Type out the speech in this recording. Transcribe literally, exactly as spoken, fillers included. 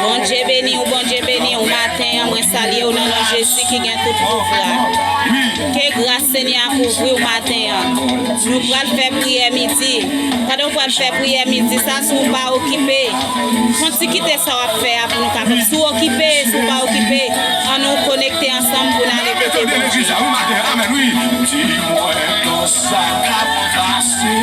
Bondye beni w, Bondye beni w maten an. Mwen salye w nan non Jezi ki gen tout pouvwa. Ke gras Senyè a kouvri w maten an. Nou pral fè priyè midi. Pandan w pral fè priyè midi sa, si w pa okipe, fon ti kite sa w ap fè a pou nou kapab. Si w okipe, si w pa okipe, ann nou konekte ansanm pou n ale kote Bondye. Legliz la, wi, maten an. Amèn, wi. Di mwen kòman sa k ap pase.